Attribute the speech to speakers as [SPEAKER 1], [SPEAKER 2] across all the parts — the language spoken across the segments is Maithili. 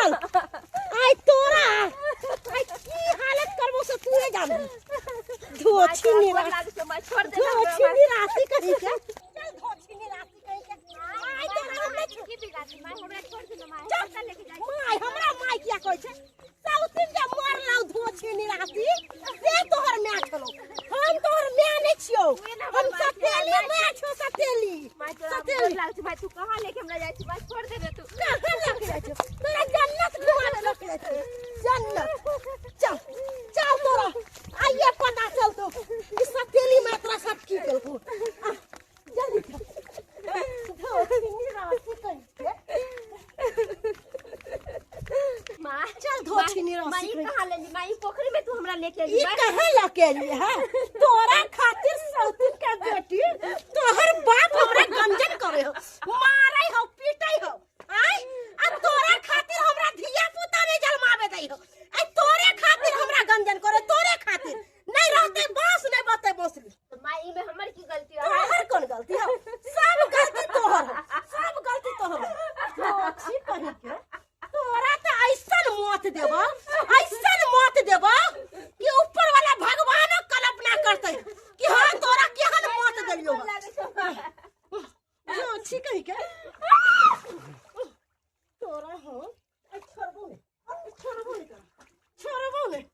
[SPEAKER 1] चल आइ तोरा आइ की हालत करबो से तूहे जानबी। धोछी निराशी,
[SPEAKER 2] छोड़ दे
[SPEAKER 1] धोछी निराशी कहीं के। चल धोछी निराशी कहीं के। आइ तोरा हम नहीं
[SPEAKER 2] की बिगाड़ी माय, हमरा छोड़ दे माय।
[SPEAKER 1] चल माय, हमरा माय किया कहै छै? साउथिन जे मरलौ धोछी निराशी से तोहर my छलौ, हम तोहर my नहि छियौ, हम सतेली my छौ। सतेली सतेली
[SPEAKER 2] लाग छै माय, तू कहाँ लेके हमरा जाइ छी माय? छोड़ दे तू।
[SPEAKER 1] कहाँ लेके जाइ छौ? तोरा जन्नत घुमाबे लेके जाइ छौ, जन्नत। चल चल, तोरा आइए पता चलतौ ई सतेली my तोरा साथ की केलकौ। जल्दी चल, धोछी निराशी कहीं के।
[SPEAKER 2] माँ
[SPEAKER 1] चल धोछी निराशी
[SPEAKER 2] माँ, ई कहाँ लेली माँ? ई पोखरी में तू हमरा लेके
[SPEAKER 1] ई
[SPEAKER 2] एली माँ?
[SPEAKER 1] कहाँ लके एलियै है? तोरा खातिर सौतिन के बेटी तोहर बाप हमरा गंजन करे हो, मारै हो, पीटै हो। आय आ तोरा खातिर हमरा धिया पुता नहीं जन्मावे दै हो। आय तोरे खातिर हमरा गंजन करे, तोरे खातिर नहीं रहते बांस नहीं बते बसली।
[SPEAKER 2] माँ, ई में हमर की गलती है?
[SPEAKER 1] तोहर कौन गलती हो? सब गलती तोहर हो, सब गलती तोहर हो। धोछी कहीं के, तोरा तो ऐसन मौत देबो, ऐसन मौत देबो कि ऊपर वाला भगवानो कल्पना करते कि हाँ तोरा केहन मौत देलियो। धोछी कहीं के, तोरा हम छोड़बो नहीं, छोड़बो नहीं, छोड़बो नहीं।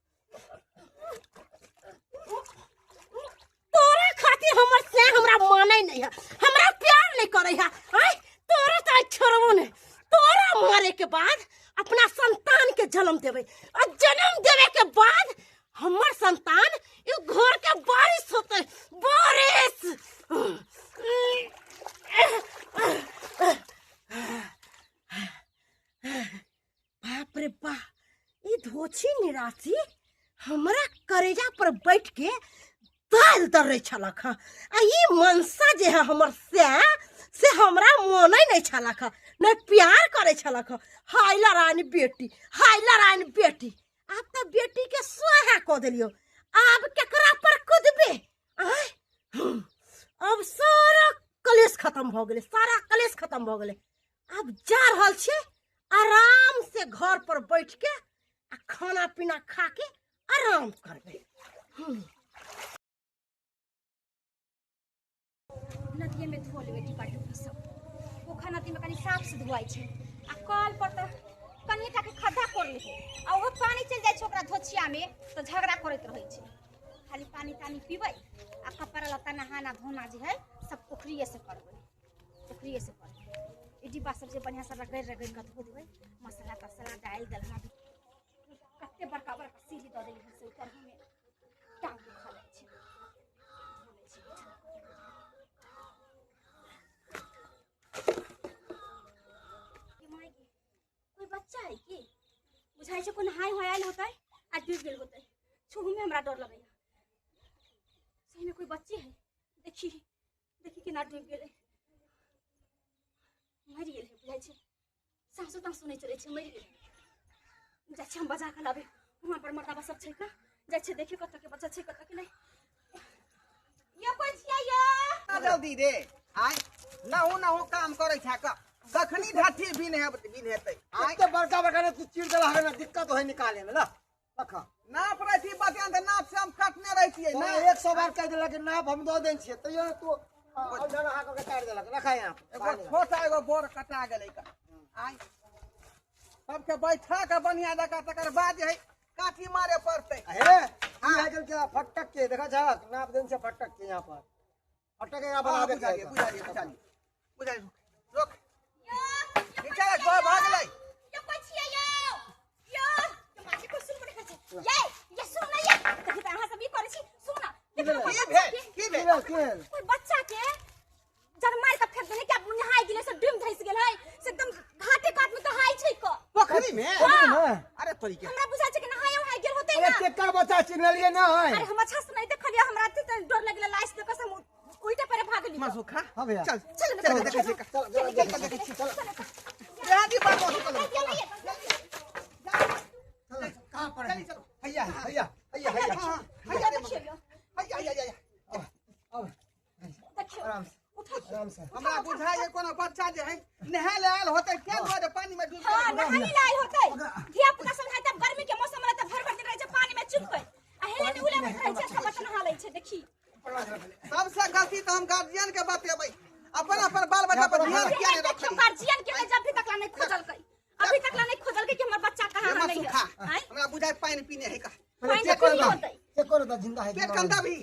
[SPEAKER 1] तोरा खातिर हमर से हमरा मानै नहीं है, हमरा प्यार नहीं करे है। आय तोरा तो छोड़बो नहीं। तोरा मारे के बाद अपना संतान के जन्म देबै, और जन्म देवे के बाद हमर संतान ई घर के बारिश होते, बारिश। बाप रे बा, ई धोछी निराशी हमरा करेजा पर बैठ के दालि दर्रै छलक हँ। आ ई मनसा जे है हमर से हमरा मोनै नहि छलक हँ, नहि प्यार करै छलक हँ। हाय लड़ाइन बेटी, हाय लड़ाइन बेटी, आब तऽ बेटी के स्वाहा कऽ देलियौ, आब केकरा पर कुदबे? आँय, अब सारा कलेश खत्म भऽ गेलै, सारा कलेश खत्म भऽ गेलै। आब जा रहल छियै आराम से घर पर बैठ के आ खाना पीना खा के आराम करबै।
[SPEAKER 2] नदिये में धो लेबै टिपा टुपी सब। पोखर नदी में कनी साफ से धोआइ छै, आ कल पर तऽ कनिए टाके खद्धा कोड़ लै छै, आ ओहो पानी चलि जाइ छै ओकरा धोछिया में तऽ झगड़ा करैत रहै छै। खाली पानी तानी पीबै आ कपड़ा लत्ता नहाना धोना जे है सब पोखरिए से करबै, पोखरिए से करबै। ई डिब्बा सब जे बढ़िआँ से रगड़ि रगड़ि कऽ धो देबै, मसाला तसाला दालि दलहन। कते बड़का बड़का सीढ़ी दऽ देलियै से उतरहोमे टाँग दुखा जाइ छै। धो लै छी। माय गे, कोई बच्चा है की? बुझाइ छै कोई नहाय होय आयल होतै आ डूबि गेल होतै। छूहू में हमरा डर लगैया। सही में कोई बच्चे है, देखी देखी केना डूबि गेलै, मरि गेल है बुझाइ छै, साँसो ताँसो नहि चलै छै, मरि गेल। जाइ छी हम बजा कऽ लाबै, वहाँ पर मर्दाबा सब छै का। जाइ छै देखियौ कतऽ के बच्चा छै कतऽ के नहि। यो कोइ छियै यो?
[SPEAKER 3] जल्दी रे, आय नहु नहु काम करै छै क कखनी ढाठी बिन है बिन हेतै। आय
[SPEAKER 4] एते बड़का बड़का ने तू चीर देला हवे ना, दिक्कत होय निकाले में ना। रखा
[SPEAKER 3] नाप रही बतियान त नाप से हम काटने रहितियै
[SPEAKER 4] ना।
[SPEAKER 3] ना
[SPEAKER 4] 100 बार कह देलक कि नाप हम दऽ देने छियै, तैयो तू औजार अहाँ के काटि देलक। रखा यहाँ।
[SPEAKER 3] एगो छोटा एगो बोर कटा गेलै का। आय सबके बैठा के बढ़िया जकाँ, तकर बाद जे है काठी मारे पड़तै।
[SPEAKER 4] हे ई है गेल क्या फटक के देखा छक, नाप देन छै फटक के, यहाँ पर फटक के यहाँ बनाबे के
[SPEAKER 3] बुझलियै
[SPEAKER 4] है।
[SPEAKER 3] बुझलियै बुझलियै बुझलियै, रोक नीचा रख, भऽ गेलै।
[SPEAKER 2] यो कोइ छियै यो? यो माछी कोइ सुन पड़ै छै ये? ये सुन ना, ये देखी तऽ अहाँ सब ई करै छी। सुन ना, देखी ना,
[SPEAKER 3] की भेल? की
[SPEAKER 4] की
[SPEAKER 3] भेल?
[SPEAKER 4] भेल? की भेल?
[SPEAKER 2] कोई बच्चा के जब मार के फेंक देने, क्या नहाय गेलै से डूब धसि गेल है से, एकदम घाटे काट में तऽ हाय छै क
[SPEAKER 3] पोखरी में?
[SPEAKER 4] पोखरी में?
[SPEAKER 3] अरे तोरी के,
[SPEAKER 2] हमरा बुझाइ छै कि नहाय उहाय गेल होतै
[SPEAKER 4] अरे
[SPEAKER 2] ना।
[SPEAKER 4] केकर बच्चा चिन्हलियै नहि?
[SPEAKER 2] अरे हम अच्छा से नहीं देखलियै, हमरा तऽ डर लगलै, लाश देख से हम उल्टे पैरे भागली।
[SPEAKER 3] मसू खा।
[SPEAKER 4] हाँ भैया।
[SPEAKER 3] चल
[SPEAKER 2] चल ना,
[SPEAKER 3] चल
[SPEAKER 2] चल,
[SPEAKER 3] देखै छी।
[SPEAKER 4] चल चल
[SPEAKER 3] चल देखै छी।
[SPEAKER 4] चल
[SPEAKER 3] यहाँ दी बात मसू कर।
[SPEAKER 4] चल, कहाँ पर है?
[SPEAKER 3] चल चल।
[SPEAKER 4] हैया हैया हैया हैया।
[SPEAKER 3] हाँ हैया रे, हैया हैया हैया।
[SPEAKER 4] अब
[SPEAKER 2] देखियौ
[SPEAKER 4] आराम से,
[SPEAKER 2] उठा
[SPEAKER 4] आराम से।
[SPEAKER 3] हमरा बुझाइ जे कोनो बच्चा जे है नहाय ले आयल होतै, के दुआरे जे पानी में डूब
[SPEAKER 2] हां
[SPEAKER 3] गेलै।
[SPEAKER 2] नहानी लायल होतै। धिया पुता सब है तब गर्मी के मौसम में त भर भर दिन रहै छै पानी में चुपकै आ हेले ने उले बैठ रहै छै, सब बच्चा नहा लै छै। देखी
[SPEAKER 3] सबसे गलती तऽ हम गार्जियन के बतेबै, अपन अपन बाल बच्चा पर ध्यान किया नहीं
[SPEAKER 2] देखियो
[SPEAKER 3] रखै?
[SPEAKER 2] गार्जियन के जब भी तक ला नहीं खोजलकै, अभी तक ला नहीं खोजलकै कि हमर बच्चा कहां
[SPEAKER 3] एमा
[SPEAKER 2] है। नहीं
[SPEAKER 3] सुखा
[SPEAKER 2] आय
[SPEAKER 3] हमरा बुझाय पानि पीने है का।
[SPEAKER 2] पानि
[SPEAKER 4] चेक
[SPEAKER 2] तऽ
[SPEAKER 4] करो
[SPEAKER 2] पीने
[SPEAKER 4] दा,
[SPEAKER 2] होतै।
[SPEAKER 4] चेक करो दा, जिंदा है कि
[SPEAKER 3] पेट
[SPEAKER 4] ना?
[SPEAKER 3] कन दबी।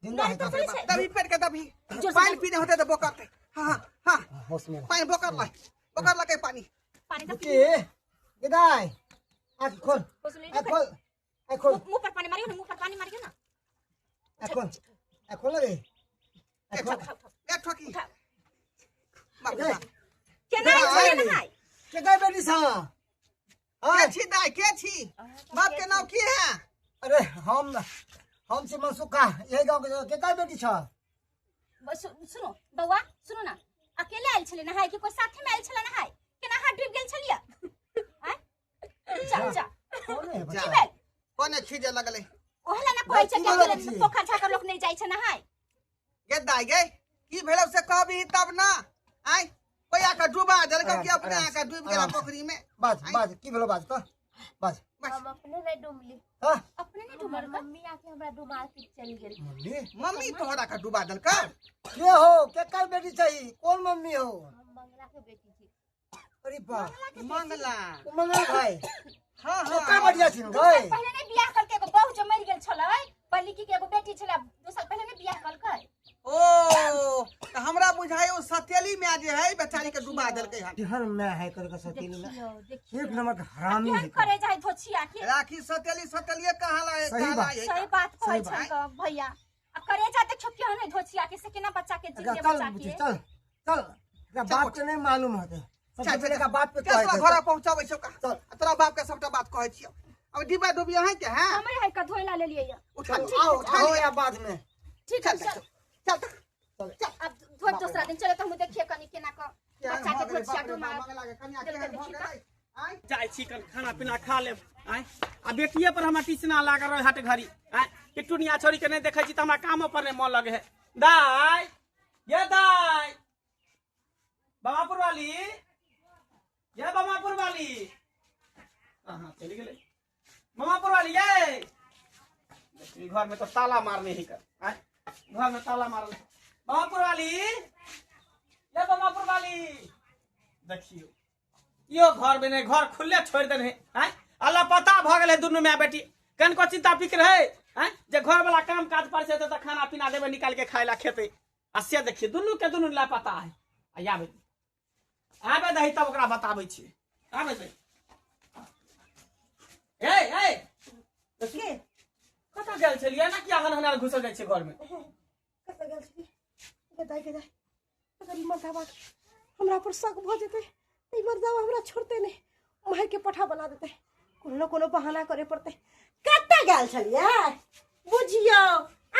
[SPEAKER 4] जिंदा है
[SPEAKER 2] नहीं तो
[SPEAKER 4] का?
[SPEAKER 2] थोड़ी छै।
[SPEAKER 3] दबी पेट के दबी।
[SPEAKER 2] जोर से
[SPEAKER 3] पानि
[SPEAKER 2] दबी।
[SPEAKER 3] पीने होते तऽ बोकरतै। हाँ हाँ,
[SPEAKER 4] होश में।
[SPEAKER 3] पानि बोकर लै, बोकर लकै पानि।
[SPEAKER 2] पानि तऽ
[SPEAKER 4] बुच्ची गेदाय, आँख खोल।
[SPEAKER 2] होश में।
[SPEAKER 4] आँख खोल, आँख खोल।
[SPEAKER 2] मुंह पर पानी मारियो ना, मुंह पर पानी मारियो ना।
[SPEAKER 4] आँख खोल, आँख खोल रे, आँख खोल।
[SPEAKER 2] उठाओ, उठाओ।
[SPEAKER 3] ए ठोकी।
[SPEAKER 2] उठाओ।
[SPEAKER 3] बाप रे बाप।
[SPEAKER 2] केना आयल छलै नहाय?
[SPEAKER 4] के गए बेटी सा?
[SPEAKER 3] के छी दाइ, के छी? बाप के नाम की है?
[SPEAKER 4] अरे हम से मनसुखा, यही गांव के। के गए बेटी छ?
[SPEAKER 2] सुनो बौआ, सुनो ना, अकेले आयल छलै नहाय कि कोई साथे में आयल छलै नहाय? केना हाथ डूबि गेल छलियै? आँय? जा जा।
[SPEAKER 4] कौन है बच्चा?
[SPEAKER 2] की भेल?
[SPEAKER 3] कोने खीजे लगलै?
[SPEAKER 2] ओहला ना कहै छै कि
[SPEAKER 4] की भेल
[SPEAKER 2] अकेले
[SPEAKER 4] छी?
[SPEAKER 2] पोखर झाकर लोक नहि जाइ छै नहाय।
[SPEAKER 3] गे दाइ गे, की भेलौ से कहबी तब ना। आय कोई आके डुबा देलकौ कि
[SPEAKER 4] आराम से,
[SPEAKER 3] अपने
[SPEAKER 4] आराम से,
[SPEAKER 3] आके डूबि गेला
[SPEAKER 4] आराम से।
[SPEAKER 3] पोखरी में?
[SPEAKER 4] बाज बाज, की भेलो? बाज तो बाज।
[SPEAKER 3] बस।
[SPEAKER 5] हम अपने नहीं डूबली।
[SPEAKER 4] हाँ?
[SPEAKER 2] अपने नहि
[SPEAKER 5] हमर
[SPEAKER 2] डूबल?
[SPEAKER 5] मम्मी आके हमरा डुबा के चल गेल।
[SPEAKER 4] मम्मी?
[SPEAKER 3] मम्मी तोहरा के डुबा देलकौ?
[SPEAKER 4] के हो, के कर बेटी चाहिए, कौन मम्मी हो?
[SPEAKER 5] हम मंगला के बेटी छी।
[SPEAKER 4] अरे बा
[SPEAKER 3] मंगला।
[SPEAKER 4] मंगला भाई।
[SPEAKER 3] हाँ।
[SPEAKER 4] ओकर
[SPEAKER 3] हाँ।
[SPEAKER 4] बढ़िया छिन
[SPEAKER 2] 2 साल
[SPEAKER 4] गए।
[SPEAKER 2] पहिले नहि बियाह करके एगो बहू जो मरि गेल छलै, पल्ली के एगो बेटी छलै, 2 साल पहिले नहि बियाह करकै।
[SPEAKER 3] ओ तऽ हमरा बुझाइ ओ सतेली माय जे है बेचारी के डुबा देलकै हन।
[SPEAKER 4] केहन मैं है कर के सतीली में।
[SPEAKER 2] देखियो देखियो।
[SPEAKER 4] एक नंबर के हरामी
[SPEAKER 2] केहन
[SPEAKER 4] है।
[SPEAKER 2] करे जाइ धोछिया के।
[SPEAKER 3] राखी सतेली सतेलिए कहाला है।
[SPEAKER 4] सही
[SPEAKER 3] कहला
[SPEAKER 4] बात।
[SPEAKER 3] है।
[SPEAKER 2] सही बात कहै
[SPEAKER 4] सही
[SPEAKER 2] छै ग भैया। आ करेजा देखियो केहन है धोछिया के, से केना बच्चा के
[SPEAKER 4] अच्छा,
[SPEAKER 2] जीते
[SPEAKER 4] चल
[SPEAKER 2] बच्चा
[SPEAKER 4] बुच्ची
[SPEAKER 2] के।
[SPEAKER 4] चल चल, एकरा बाप के नहीं मालूम होते,
[SPEAKER 3] चल,
[SPEAKER 4] सबसे
[SPEAKER 3] चल,
[SPEAKER 4] पहले का बाप पे
[SPEAKER 3] चल,
[SPEAKER 4] कहै
[SPEAKER 3] तोरा
[SPEAKER 4] छै।
[SPEAKER 3] घर पहुंचाबै छौ का।
[SPEAKER 4] चल।
[SPEAKER 3] आ तोरा बाप के सबटा बात कहै छियौ। अब डिब्बा डुबी अहाँ के हैं।
[SPEAKER 2] हमरे है का धोइला लेलियै या।
[SPEAKER 3] उठा
[SPEAKER 4] चल,
[SPEAKER 3] लिअ,
[SPEAKER 4] आओ
[SPEAKER 3] उठा
[SPEAKER 4] आओ
[SPEAKER 3] लिअ।
[SPEAKER 4] या बाद में।
[SPEAKER 2] ठीक है।
[SPEAKER 3] चल
[SPEAKER 2] चल।
[SPEAKER 3] चल चल।
[SPEAKER 4] चल।
[SPEAKER 2] अब धोइ दोसरा दिन चले तऽ हम देखिए कनी केना क बच्चा के धोछिया डुमा
[SPEAKER 3] मंगला के कनिया केहन भऽ गेलै आँय?
[SPEAKER 6] जाइ छी कन खाना पीना खा लेब। आँय, आ बेटिए पर हमरा टीसना लागल रहे हट घड़ी। आँय, कि टुनिया छोरी के नहि देखै छी तऽ हमरा कामो पर नहि मन लगे है। दाय ये दाय, बाबापुर वाली, ये बाबापुर वाली कहाँ चली गेलै? मामापुर वाली ये देखी, घर में तो ताला मारने ही कर। आँय, घर में ताला मारल। मामापुर वाली, ये मामापुर वाली, देखियो इहो घर में नहीं, घर खुले छोड़ देने है। आँय, अल्लाह पता भऽ गेलै दुनू माय बेटी। कनको चिंता फिक्र है? आँय, जे घर वाला काम काज पर छै तऽ खाना पीना देबै निकाल के खाय ला खेतै, आ से देखिए दुनू के दुनू लापता है। आ आबे आबे दही तब ओकरा बताबै छियै। आबे दही। ए ए
[SPEAKER 1] के?
[SPEAKER 6] कतऽ गेल छलियै ना? किया हन हनार घुसल जाइ छै घर में?
[SPEAKER 1] कतऽ गेल छलियै? गे दाइ, गे दाइ, अगर ई मर्दाबा के हमरा पर शक भऽ जेतै तऽ ई मर्दाबा हमरा छोड़तै नहि, मारि के पठा बना देतै। कोनो ने कोनो बहाना करे पड़तै। कतऽ गेल छलियै? बुझियौ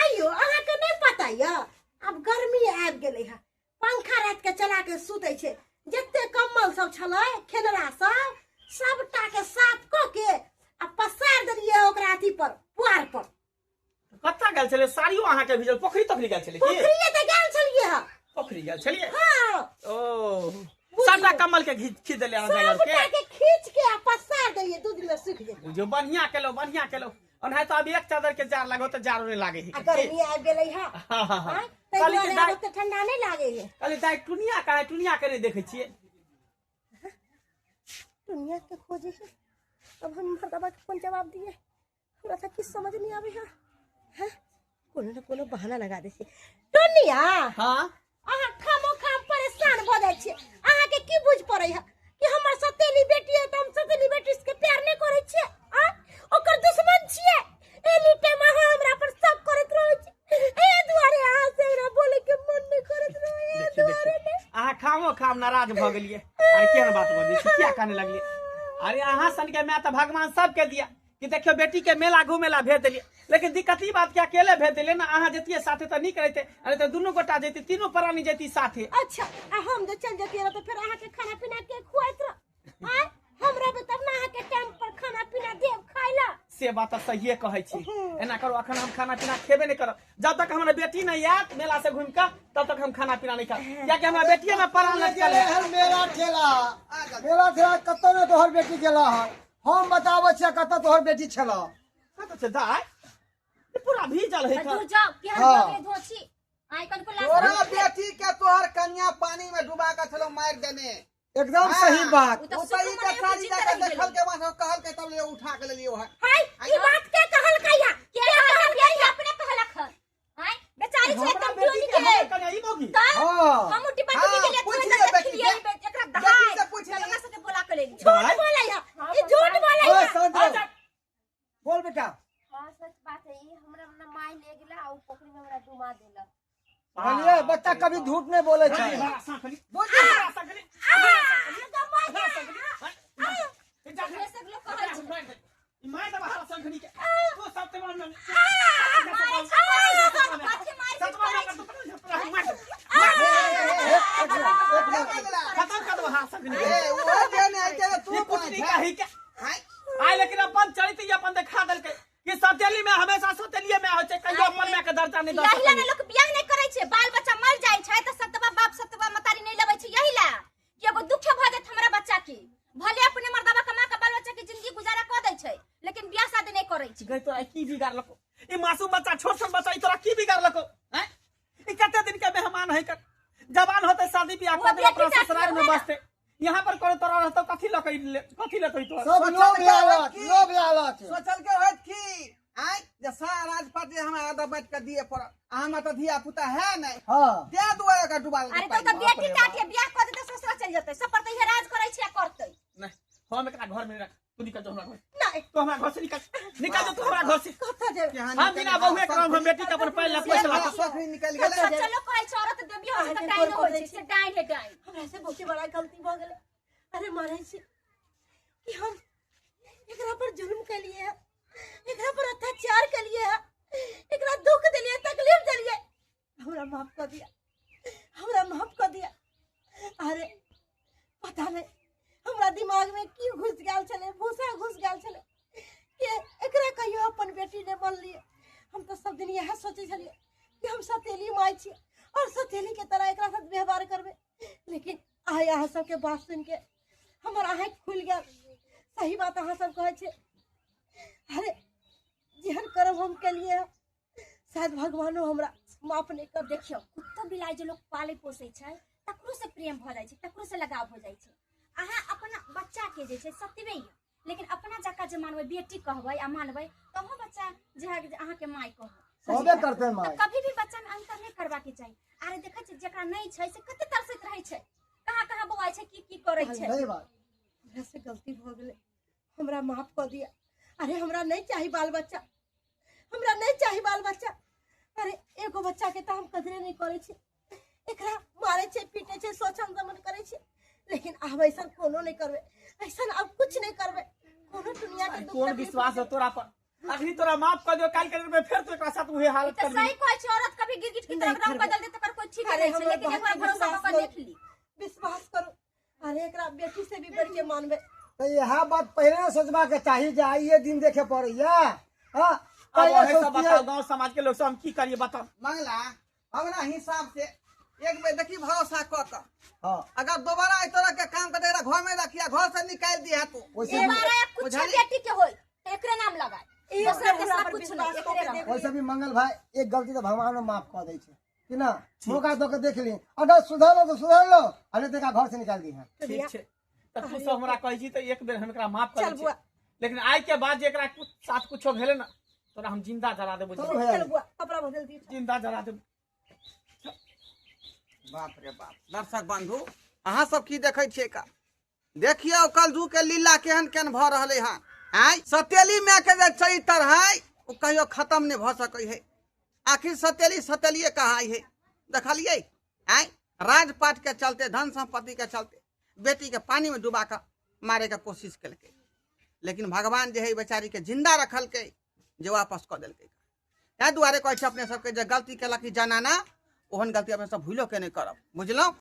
[SPEAKER 1] आइयो अहाँके नहि पता यऽ, आब गर्मी आबि गेलै हँ, पंखा राति के चला के सुतै छै। जते कम्बल सब छलै, खेलरा सब, सबटा के साफ कऽ के आ पसारि देलियै ओकरा अथी पर, पुआर पर।
[SPEAKER 6] कतऽ गेल छलियै? साड़ियो अहाँके भिजल। पोखरी तोखरी गेल छलियै की?
[SPEAKER 1] पोखरिये तऽ गेल छलियै हँ।
[SPEAKER 6] पोखरी गेल छलियै?
[SPEAKER 1] हँ।
[SPEAKER 6] ओ सबटा कम्बल के घीच खींच देलियै अहाँ जागर
[SPEAKER 1] सबटा
[SPEAKER 6] के?
[SPEAKER 1] के खींच के आ पसार देलियै, 2 दिन में सूख जेतै।
[SPEAKER 6] बुझियौ बढ़िया केलहुँ, बढ़िया केलहुँ। ओनाहि तऽ अभी एक चादर के जाड़ लागो तऽ जाड़ो नहि लागे है।
[SPEAKER 1] आ गर्मी आबि गेलै हँ।
[SPEAKER 6] हाँ हाँ हाँ
[SPEAKER 1] आँय, ताहि
[SPEAKER 6] कहली कि
[SPEAKER 1] दुआरे आब
[SPEAKER 6] दाइ
[SPEAKER 1] ओते ठंडा नहि लागे है।
[SPEAKER 6] कहली दाइ टुनिया कहाँ है? टुनिया के नहि देखै छियै।
[SPEAKER 1] दुनिया के खोजे है। अब हम मर्दबा के कौन जवाब दिए? हमरा तऽ किछु समझ नहीं आवे है। हैं, कोनो ने कोनो बहाना लगा दे छै। टुनिया।
[SPEAKER 6] हाँ।
[SPEAKER 1] अहाँ खामो खाम परेशान भऽ जाइ छियै। अहाँके की बुझ पड़ै है कि हमर सतेली बेटी है तऽ हम सतेली बेटी के प्यार नहि करै छियै आ ओकर दुश्मन छियै? एनी टाइम अहाँ हमरा पर शक करैत रहै छी। एहि दुआरे अहाँ से हमरा बोले के मन नहि करैत रहै, एहि
[SPEAKER 6] देखियौ
[SPEAKER 1] दुआरे
[SPEAKER 6] देखियौ
[SPEAKER 1] ने।
[SPEAKER 6] अहाँ खामो खाम नाराज भऽ गेलियै। अरे केहन बात बजै छी? किया काने लगलियै? अरे अहाँ सनके माय तऽ भगवान सबके दिया कि देखियौ बेटी के मेला घूमे ला भेज देलियै, लेकिन दिक्कत ई बात कि अकेले भेज देलियै ना। अहाँ जतियै साथे तऽ नीक रहितै, अरे तऽ दुनू गोटा जैती, तीनू प्राणी जैती साथे।
[SPEAKER 1] अच्छा, आ हम जे चल जतियै तऽ फेर अहाँके खाना पीना के खुआइत रह? आँय, हम रहबै तब ने अहाँके टाइम पर खाना पीना देब खाय ला।
[SPEAKER 6] से बात तऽ सहिए कहै छी। एना करू, अखन हम खाना पीना खेबे नहि करब। जब तक हमरा बेटी नहि आयत मेला से घूमि कऽ, तब तक हम खाना पीना नहि खाब, कियाकि हमरा बेटिए में प्राण लटकल है।
[SPEAKER 4] मेला ठेला।
[SPEAKER 3] आ जा। गेल।
[SPEAKER 4] मेला ठेला कतौ ने तोहर बेटी गेला हन, हम बताबै छियै कतऽ तोहर बेटी छला।
[SPEAKER 6] कतऽ छै दाइ? ई पूरा भीजल है।
[SPEAKER 2] दूर जाओ, केहन
[SPEAKER 4] हाँ।
[SPEAKER 2] भऽ गेलै धोछी आइ कनको
[SPEAKER 3] तोरा
[SPEAKER 2] लाज।
[SPEAKER 3] बेटी के तोहर कन्या पानी में डुबा के छलो मार देने।
[SPEAKER 4] एकदम
[SPEAKER 3] हाँ।
[SPEAKER 4] सही बात।
[SPEAKER 2] उ तऽ
[SPEAKER 3] ओ तऽ ई
[SPEAKER 2] सुख मने
[SPEAKER 3] बेचारी
[SPEAKER 2] जीते
[SPEAKER 3] जाके
[SPEAKER 2] रहि गेलै।
[SPEAKER 3] देखल के वहाँ कहल के तब ले उठा के लेलियो है।
[SPEAKER 1] हाय, ई बात के कहलकै या?
[SPEAKER 2] के कहलक? यही अपने कहलक हन। आँय, बेचारी छै
[SPEAKER 6] हमरा
[SPEAKER 2] एकदम
[SPEAKER 6] बेटी
[SPEAKER 2] टोनी
[SPEAKER 6] के
[SPEAKER 2] के।
[SPEAKER 6] हमर कन्या ई मौगी।
[SPEAKER 2] तऽ
[SPEAKER 4] हाँ।
[SPEAKER 2] हम टिपा टिपी
[SPEAKER 3] हाँ,
[SPEAKER 2] गेलियै,
[SPEAKER 3] पूछ
[SPEAKER 2] तुरंत
[SPEAKER 3] लिअ बेटी
[SPEAKER 2] देखलियै,
[SPEAKER 3] के।
[SPEAKER 2] एकरा
[SPEAKER 3] बेटी
[SPEAKER 2] दहाय
[SPEAKER 3] से पूछ लिअ।
[SPEAKER 2] तब हमरा सबके बोला के लेलियै।
[SPEAKER 1] झूठ बोलै है, ई झूठ बोलै
[SPEAKER 4] ओए
[SPEAKER 1] है।
[SPEAKER 4] शांत रहो, बोल बेटा।
[SPEAKER 5] हाँ सच बात है, ई हमरा ना माय ले गेला आ उ पोखरी में हमरा डुबा देलक।
[SPEAKER 4] बोलिए बच्चा कभी झूठ नहीं बोले छै।
[SPEAKER 6] हरा सांखली।
[SPEAKER 3] बुझ
[SPEAKER 6] हरा सांखली। हरा सांखली।
[SPEAKER 2] अपने सब लोग कहै छै।
[SPEAKER 6] ई मार देबा हरा सांखली के। तू सब ते मार।
[SPEAKER 2] मारै छै, कथी मारै छै, करै छै।
[SPEAKER 4] एक मिनट, एक मिनट।
[SPEAKER 6] खत्म कर दो हरा सांखली के।
[SPEAKER 3] ए ओ देने है के तू
[SPEAKER 6] ई कुटनी काही के।
[SPEAKER 3] हाय।
[SPEAKER 6] आइ लेकिन अपन चरित्र ई अपन देखा देलकै कि सतेली में हमेशा सतेलिये में होइ छै, कहियो अपन माय के दर्जा नहि दऽ
[SPEAKER 2] यही ला
[SPEAKER 6] सकैए।
[SPEAKER 2] ने लोक बियाह नहि करै छै, बाल बच्चा मर जाइ छै तऽ सतबा बाप सतबा मतारी नहि लबै छै, यही ला कि एगो दुखे भऽ जायत हमरा बच्चा के। भले अपने मर्दाबा कमा के बाल बच्चा के जिंदगी गुजारा कऽ दै छै, लेकिन बियाह शादी नहि करै छै।
[SPEAKER 6] गई तोरा की बिगाड़लको ई मासूम बच्चा, छोट छोट बच्चा, ई तोरा की बिगाड़लको हैं? ई कते दिन के मेहमान है कर, जवान होते शादी बियाह
[SPEAKER 2] वो
[SPEAKER 6] कर देबै, अपना
[SPEAKER 2] बेटी
[SPEAKER 6] ससुराल में
[SPEAKER 2] जाति
[SPEAKER 6] बसते। यहाँ पर करे तोरा रहतो कथी लके कथी लेतो ई तोरा?
[SPEAKER 4] सब लोभ लालच, लोभ लालच।
[SPEAKER 3] सोचल के होत की आय जे सारा राजपाट जे हमरा आधा बाँट के दिए पड़त, आ हमरा तऽ धिया पुता है नहीं।
[SPEAKER 4] हाँ।
[SPEAKER 3] दे दुआरे के डुबा
[SPEAKER 2] अरे तो बेटी टाटी बियाह कऽ देतै, ससुरा चलि जेतै, सब पर तऽ इहे राज करै छै आ करतै।
[SPEAKER 6] नहीं, हम एकरा घर में रख, तू निकल जो हमरा घर।
[SPEAKER 1] नहीं।
[SPEAKER 6] तू हमरा घर से निकल, निकल जो तू हमरा घर से।
[SPEAKER 1] कतऽ जेबै?
[SPEAKER 6] हम बिना बहुए के हम बेटी के अपन पैर ला पैसा ला।
[SPEAKER 3] सोखरी निकल गेलै।
[SPEAKER 2] सच्चा लोक कहै छै औरत देवी होइ छै तऽ डाइन होइ छै, से डाइन है डाइन।
[SPEAKER 1] हमरा से बहुत बड़ा गलती भऽ गेलै। अरे मानै छी कि हम एकरा पर जुल्म केलिए है, एकरा पर अत्याचार केलिए है, एकरा दुख देलिए, तकलीफ देलिए। हमरा माफ कर दिया, हमरा माफ कर दिया। अरे पता नहीं हमरा दिमाग में की घुस गेल छलै, भूसा घुस गेल छलै कि एकरा कहियो अपन बेटी नहि बनलिए। हम तऽ सब दिन इएह सोचै छलियै कि हम सतेली माय छी और सतेली के तरह एकरा साथ व्यवहार करबै, लेकिन आइ अहाँ सबके बात सुनि के हमर आँखि खुलि गेल। सही बात अहाँ सब कहै छियै। अरे जेहन करब हम केलिए, शायद भगवानो हमरा माफ नहि कर।
[SPEAKER 2] देखियौ, कुत्तो बिलाइ जे लोक पालै पोसै छै तकरो से प्रेम भऽ जाइ छै, तकरो से लगाव हो जाइ छै। अहाँ अपना बच्चा के जे छै सतबे यऽ, लेकिन अपना जकाँ जे मानबै, बेटी कहबै आ मानबै, तहो बच्चा जे है जे अहाँके माय कहत।
[SPEAKER 4] कहबे करतै माय।
[SPEAKER 2] तऽ कभी भी बच्चा में अंतर नहि करबाके चाही। अरे देखै छियै जेकरा नहि छै से कते तरसैत रहै छै, कहाँ कहाँ बौआइ छै, की की करै छै।
[SPEAKER 4] सही बात।
[SPEAKER 1] हमरा से गलती भऽ गेलै, हमरा माफ कऽ दिअ। अरे हमरा नहि चाही बाल बच्चा, हमरा नहि चाही बाल बच्चा। अरे एगो बच्चा के तऽ हम कदरे नहि करै छी, एकरा मारै छै, पीटै छै, शोषण दमन करै छै, लेकिन आब ऐसन कोनो नहि करबै, ऐसन आब कुछ नहि करबै, कोनो दुनिया के दुख
[SPEAKER 6] कोन
[SPEAKER 1] तकलीफ
[SPEAKER 6] विश्वास
[SPEAKER 1] नहि।
[SPEAKER 6] है तोरा पर? अखनी तोरा माफ कर दियो, काल के दिन में फिर तू एकरा साथ उहे हालत
[SPEAKER 2] ई तऽ
[SPEAKER 6] करबी।
[SPEAKER 2] सही कहै छै, औरत कभी गिरगिट की तरह
[SPEAKER 1] नहि
[SPEAKER 2] रंग
[SPEAKER 1] करबै।
[SPEAKER 2] बदल देतै, पर कोई ठीक
[SPEAKER 1] अरे
[SPEAKER 2] नहि छै,
[SPEAKER 1] हमरा
[SPEAKER 2] लेकिन एक बार
[SPEAKER 1] बहुत
[SPEAKER 2] भरोसा कऽ
[SPEAKER 1] विश्वास
[SPEAKER 2] के देख ली।
[SPEAKER 1] विश्वास करू, अरे एकरा बेटी से भी बढ़ के मानबै।
[SPEAKER 4] तऽ इएह बात पहिले ने सोचबाक चाही जे आइए दिन देखे पड़ैया। हाँ,
[SPEAKER 6] अब
[SPEAKER 4] पहिले
[SPEAKER 6] ओहे सब
[SPEAKER 4] सोचतियै।
[SPEAKER 6] बताओ गांव समाज के लोग सब हम की करिए बताओ।
[SPEAKER 3] मंगला, हमरा हिसाब से एक बेर देखी भरोसा कऽ कऽ,
[SPEAKER 4] हाँ,
[SPEAKER 3] अगर दोबारा एहि तरह के काम करते एकरा घर में रखिया, घर से निकालि दिया तू।
[SPEAKER 4] वैसे भी
[SPEAKER 2] दोबारा कुछ
[SPEAKER 3] बुझलियै?
[SPEAKER 2] बेटी के होई तऽ एकरे नाम लगाए,
[SPEAKER 1] एक
[SPEAKER 2] दोसरा
[SPEAKER 1] बेर
[SPEAKER 2] तेसरा
[SPEAKER 1] हमरा पर
[SPEAKER 2] कुछ नहि,
[SPEAKER 1] विश्वास
[SPEAKER 2] एकरे
[SPEAKER 1] कऽ के
[SPEAKER 2] नाम।
[SPEAKER 1] देख।
[SPEAKER 4] वैसे भी मंगल भाई एक गलती तो भगवान माफ कर दै छै कि ना, मौका दऽ के देख ली, अगर सुधर लो तो सुधर लो, अरे देखा घर से निकाल दी है।
[SPEAKER 6] ठीक छै, तऽ तू सब हमरा कहै छी तऽ एक बेर हम एकरा माफ कर
[SPEAKER 1] चल
[SPEAKER 6] दै छी,
[SPEAKER 1] बुआ।
[SPEAKER 6] लेकिन आइ के बाद जे एकरा कुछ साथ कुछो भेलै ना तोरा हम जिंदा जला देबो।
[SPEAKER 4] चलो भैया।
[SPEAKER 1] चल बुआ, कपड़ा बदल दियौ।
[SPEAKER 6] जिंदा जला देबो।
[SPEAKER 3] बाप रे बाप। दर्शक बंधु, अहाँ सब की देखै छियै का? देखियौ कलजू के लीला केहन केहन भऽ रहलै हँ। आँय, सतेली माय के जे चरित्र है ओ कहियो खत्म नहि भऽ सकै है। आखिर सतेली सतेलिए कहाइ है, देखलियै? आँय, राजपाट के चलते, धन संपत्ति के चलते बेटी के पानी में डुबा कऽ मारे के कोशिश केलकै, लेकिन भगवान जे है बेचारी के जिंदा रखलकै, जे वापस कऽ देलकै। ताहि दुआरे कहै छै अपने सबके जे गलती केलक ई जनाना, ओहन गलती अपने सब भूलो के नहि करब, बुझलहुँ?